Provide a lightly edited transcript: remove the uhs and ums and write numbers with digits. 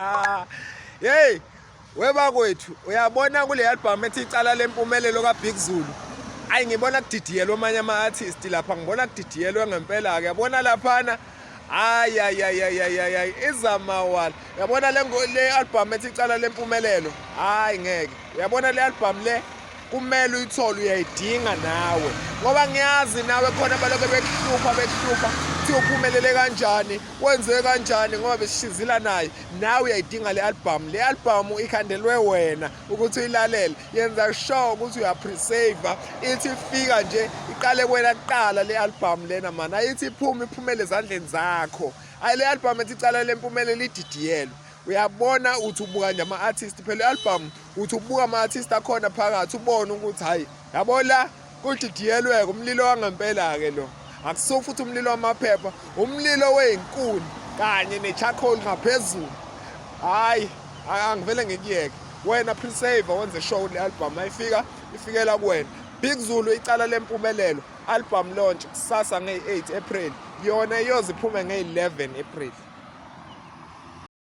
Ah, hey webakwethu uyabona kule album ethi icala lempumelelo kaBig Zulu. Ayi ngibona kudidiyelwe amanye ama-artist lapha, ngibona kudidiyelwe ngempela-ke. Yabona laphana hayi hayi hayi hayi hayi hayi izamawala. Yabona le le album ethi icala lempumelelo. Hayi ngeke. Uyabona le album le kumele uyithole uyayidinga nawe ngoba ngiyazi nawe khona balokhu bekuhlupha bekuhlupha kuthiwa uphumelele kanjani wenze kanjani ngoba besishizila naye nawe uyayidinga le album le album ikhandelwe wena ukuthi uyilalele yenza sure ukuthi uyapresave ithi ifika nje iqale kuwena kuqala le album lena mani ayithi iphume iphumele ezandleni zakho ayi le album ethi icala lempumelelo ididiyelwe uyabona uthi ubuka nje ama-artist phela i-album uthi ubuka ama-artist akhona phakathi ubone ukuthi hhayi yabo la kudidiyelweke umlilo wangempela-ke lo akusuke futhi umlilo wamaphepha umlilo wey'nkuni kanye ne-charcoal ngaphezulu hhayi angivele ngikuyeke wena pre-save wenze show le album ayifika ifikela kuwena Big Zulu icala lempumelelo album launch kusasa ngeyi-8 April yona iyoze iphume ngeyi-11 April.